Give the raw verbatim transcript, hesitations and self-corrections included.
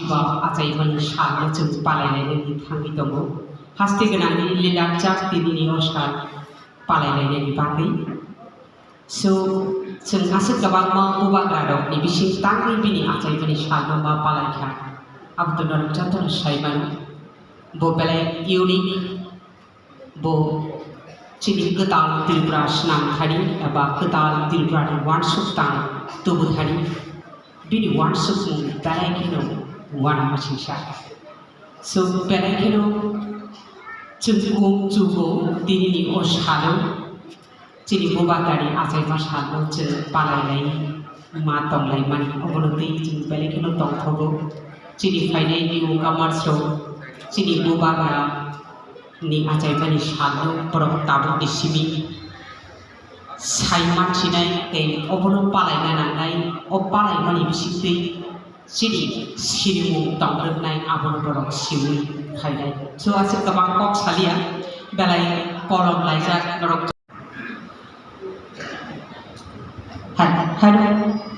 Ba achaimani salno chwng palailainani thangwi tongo. Haste gwnangni lilakchak tinini o sal palailainani bagwi. So, chwng aswk kwbangma bubagrarokni bising tangwi bini achaimani salno ma palaikha. Abo to norok jotono sai mano. Bo belai unique. Bo chini kwtal Tripura swnam thani eba kwtal Tripura ni uansuk tang tubu thani, bini uansukmung belai kheno uanama singsa. So, belai kheno chwng kung chugo tinini o salo. Chini bubagrani achaima salno chwng palailai ma tonglaimani, obono twi chwng belai kheno tongthogo. Chini phainai newcomers rok chini bubagrani achaimani salno borok tabukni simi sai mansinai tei obono palaina nangnai. O palaimani bisingtwi chini sinimung tongrwknai abono borok siwi phainai. So, aswk kwbang kok saliya, belai kolom laijak norok. Hai, hai.